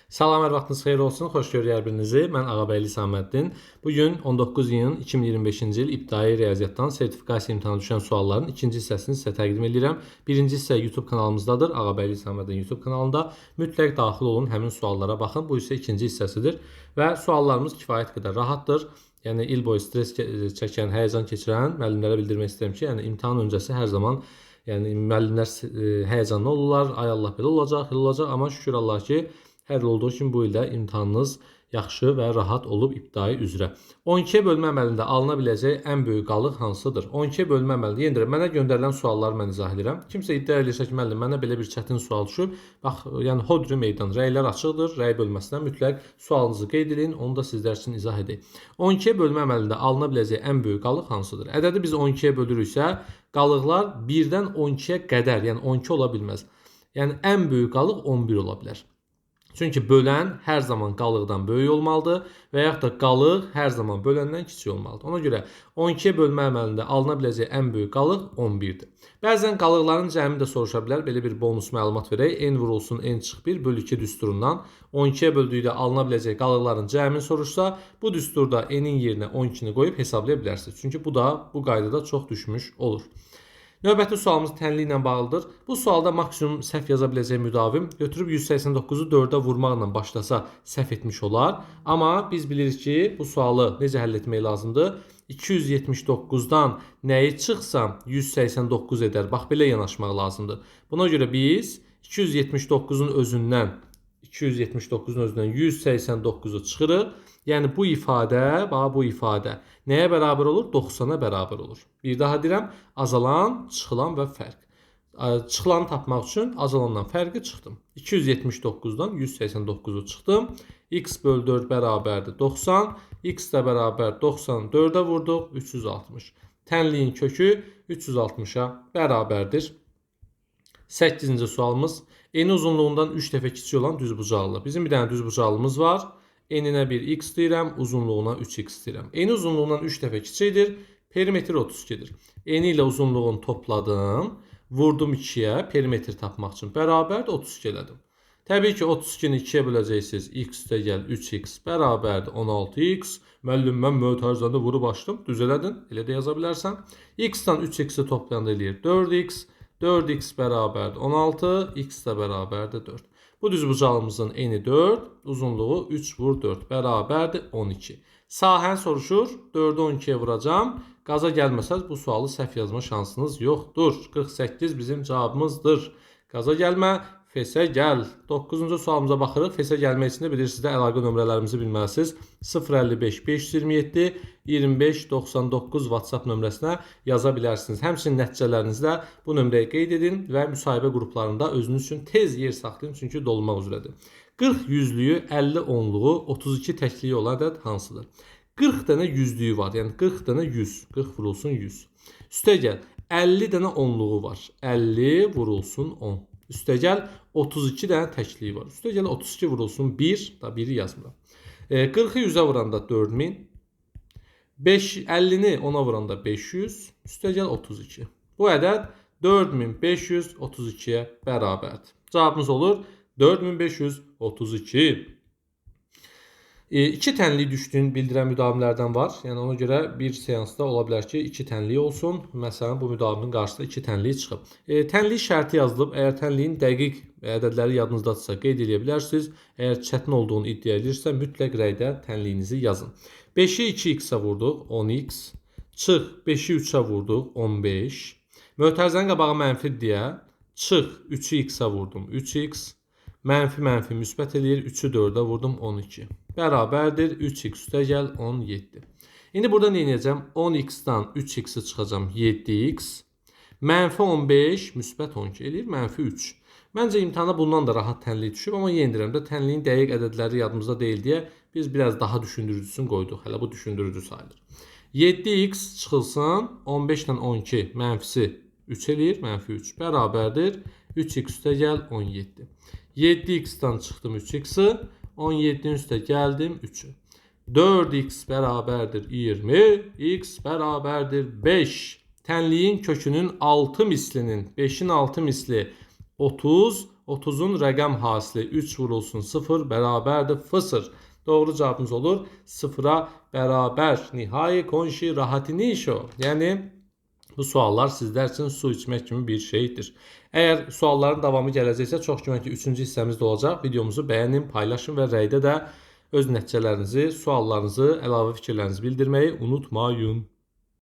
Salam, hər vaxtınız xeyir olsun. Xoş görürük hər birinizi. Mən Ağabəyli Saməddin. Bu gün 19 iyun 2025-ci il ibtidai riyaziyyatdan sertifikasiya imtahanı düşən sualların ikinci hissəsini sizə təqdim edirəm. Birinci hissə YouTube kanalımızdadır. Ağabəyli Saməddin YouTube kanalında. Mütləq daxil olun, həmin suallara baxın. Bu isə ikinci hissəsidir və suallarımız kifayət qədər rahatdır. Yəni il boyu stres çəkən, həyəcan keçirən müəllimlərə bildirmək istəyirəm ki, yəni imtahan öncəsi hər zaman yəni müəllimlər həyəcanlı olurlar. Ay Allah, belə olacaq, elə olacaq, amma şükür Allah ki, hər il olduğu kimi bu ildə imtahanınız yaxşı və rahat olub ibtidai üzrə. 12-yə bölmə əməlində alına biləcək ən böyük qalıq hansıdır? 12-yə bölmə əməlində, yenə deyirəm, mənə göndərilən sualları mən izah edirəm. Kimsə iddia edirsə ki, müəllim, mənə belə bir çətin sual düşüb. Bax, yəni hodri meydan, rəylər açıqdır. Rəy bölməsinə mütləq sualınızı qeyd edin, onu da sizlər üçün izah edək. 12-yə bölmə əməlində alına biləcək ən böyük qalıq hansıdır? Ədədi biz 12-yə bölürüksə, qalıqlar 1-dən 12-yə qədər, yəni 12 ola bilməz. Yəni ən böyük qalıq 11 ola bilər. Çünki bölən hər zaman qalıqdan böyük olmalıdır və yaxud da qalıq hər zaman böləndən kiçik olmalıdır. Ona görə 12-yə bölmə əməlində alına biləcək ən böyük qalıq 11-dir. Bəzən qalıqların cəmini də soruşa bilər. Belə bir bonus məlumat verək. N vurulsun N çıx 1 bölü 2 düsturundan 12-yə böldükdə alına biləcək qalıqların cəmini soruşsa, bu düsturda N-in yerinə 12-ni qoyub hesablaya bilərsiniz. Çünki bu da bu qaydada çox düşmüş olur. Növbəti sualımız tənliklə ilə bağlıdır. Bu sualda maksimum səhv yaza biləcək müdavim götürüb 189-u 4-ə vurmaqla başlasa səhv etmiş olar. Amma biz bilirik ki, bu sualı necə həll etmək lazımdır? 279-dan nəyi çıxsam 189 edər. Bax, belə yanaşmaq lazımdır. Buna görə biz 279-un özündən 189-u çıxırıq. Yəni bu ifadə, bax bu ifadə nəyə bərabər olur? 90-a bərabər olur. Bir daha deyirəm, azalan, çıxılan və fərq. Çıxılanı tapmaq üçün azalandan fərqi çıxdım. 279-dan 189-u çıxdım. X bölü 4 bərabərdir 90. X də bərabər 94-ə vurduq, 360. Tənliyin kökü 360-a bərabərdir. 8-ci sualımız. Eni uzunluğundan 3 dəfə kiçik olan düzbucaqlı. Bizim bir dənə düzbucaqlımız var. Eninə bir x deyirəm, uzunluğuna 3x deyirəm. Eni uzunluğundan 3 dəfə kiçikdir, perimetr 32-dir. Eni ilə uzunluğunu topladım, vurdum 2-yə, perimetr tapmaq üçün bərabərdir 32 elədim. Təbii ki, 32-ni 2-yə böləcəksiniz, x üstə gəl 3x bərabərdir 16x. Müəllim, mən mötərizəni vurub açdım, düz elədin, elə də yaza bilərsən. X-dan 3x-i toplayanda eləyir 4x, 4x bərabərdir 16, x də bərabərdir 4. Bu düzbucağımızın eni 4, uzunluğu 3 vur 4 bərabərdir 12. Sahəni soruşur, 4-ü 12-yə vuracağam. Qaza gəlməsəz bu sualı səhv yazma şansınız yoxdur. 48 bizim cavabımızdır. Qaza gəlmə, fesə gəl. 9-cu sualımıza baxırıq. Fesə gəlmək üçün də bilirsiniz də əlaqə nömrələrimizi bilməlisiniz. 055 527 25 99 WhatsApp nömrəsinə yaza bilərsiniz. Həmçinin nəticələrinizi də bu nömrəyə qeyd edin və müsahibə qruplarında özünüz üçün tez yer saxlayın, çünki dolmaq üzrədir. 40 yüzlüyü, 50 onluğu, 32 təkliyi olan ədəd hansıdır? 40 dənə yüzlüyü var. Yəni 40 dənə 100. 40 vurulsun 100. Üstəgəl 50 dənə onluğu var. 50 vurulsun 10. Üstəgəl 32 dənə təkliyi var. Üstəgəl 32 vurulsun 1, da 1-i yazmıram. 40-ı 100-ə vuranda 4000. 50-ni 10-a vuranda 500. Üstəgəl 32. Bu ədəd 4532-yə bərabərdir. Cavabımız olur 4532. İki tənlik düşdüyünü bildirən müdavimlərdən var. Yəni ona görə bir seansda ola bilər ki, iki tənlik olsun. Məsələn, bu müdavimin qarşısında iki tənlik çıxıb. Tənlik şərti yazılıb. Əgər tənliyin dəqiq ədədləri yadınızdadırsa qeyd edə bilərsiniz. Əgər çətin olduğunu iddia edirsə, mütləq rəydə tənliyinizi yazın. 5-i 2x-ə vurduq, 10x. Çıx, 5-i 3-ə vurduq, 15. Mötərizənin qabağı mənfi deyə, çıx, 3-ü x-ə vurdum, 3x. Mənfi mənfi müsbət eləyir, 3-ü 4-ə vurdum, 12. Bərabərdir 3x üstəgəl 17. İndi burada nə edəcəm? 10x-dan 3x-i çıxacam 7x. Mənfi 15 müsbət 12 eləyir, mənfi 3. Məncə imtahana bundan da rahat tənlik düşüb, amma yenə deyirəm də tənliyin dəqiq ədədləri yadımızda deyil deyə biz biraz daha düşündürücüsünü qoyduq. Hələ bu düşündürücü sayılır. 7x çıxılsın, 15 ilə 12 mənfisi 3 eləyir, mənfi 3 bərabərdir 3x üstəgəl 17. 7x-dan çıxdım 3x-i, 17-nin üstə gəldim 3-ü. 4x bərabərdir 20, x bərabərdir 5. Tənliyin kökünün 6 mislinin, 5-in 6 misli 30, 30-un rəqəm hasili 3 vurulsun 0 bərabərdir fısır. Doğru cavabımız olur 0-a bərabər. Nihai konşi rahatinişo. Yəni bu suallar sizlər üçün su içmək kimi bir şeydir. Əgər sualların davamı gələcəksə, çox güman ki, 3-cü hissəmiz də olacaq. Videomuzu bəyənin, paylaşın və rəydə də öz nəticələrinizi, suallarınızı, əlavə fikirlərinizi bildirməyi unutmayın.